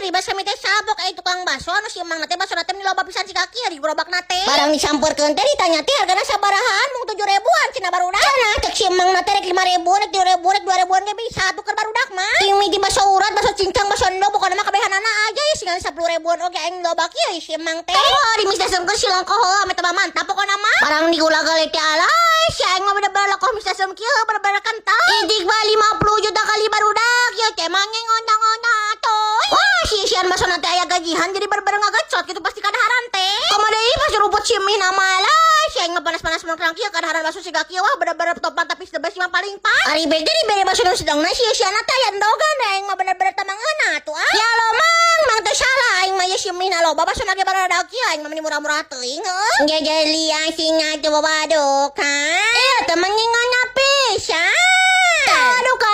Ribas kami teh sabok aya tukang bakso anu si emang teh bakso teh loba pisan si kaki di gerobak teh. Barang disamperkeun teh ditanya teh hargana sabarahaan, mung 7 ribuan cenah, barudak. Cenah cek si emang teh rek 5 ribu, rek 3 ribu, rek 2 ribuan ge bisa tuh keur barudak mah. Ini di bakso urat, bakso cincang, bakso endog, pokoknya mah kabehanana aja ya sing 10 ribuan oge aing loba kieu si emang teh. Oh, di mie stasiun si longkoh ame tambah mantap pokoknya mah. Barang digula-gali teh, alah, si aing mah bener-bener lokoh mie stasiun kieu bener-bener kental. Idik ba 50 juta kali, barudak ya teh mah ngondang-ngondang atuh. Wah, si isian bakso nanti aya gajihan jadi bener-bener ngagecot gitu pasti kadaharan teh. Komo deui pas rumput si mie nama lah. Si aing mah panas-panas mangkrang kieu kadaharan bakso siga kieu, wah, bener-bener top mantap is the best mah paling pas. Ari beda dibere bakso nu sedangna si isian teh aya endogan, aing mah bener-bener tamang euna tuh ah. Ya lo mang, mang teu salah aing mah ya si mie na loba, bakso na ge baradak kieu, aing mah meni murah-murah teuing heuh. Jajali asing atuh babadokan. Iya temen ngana pisan.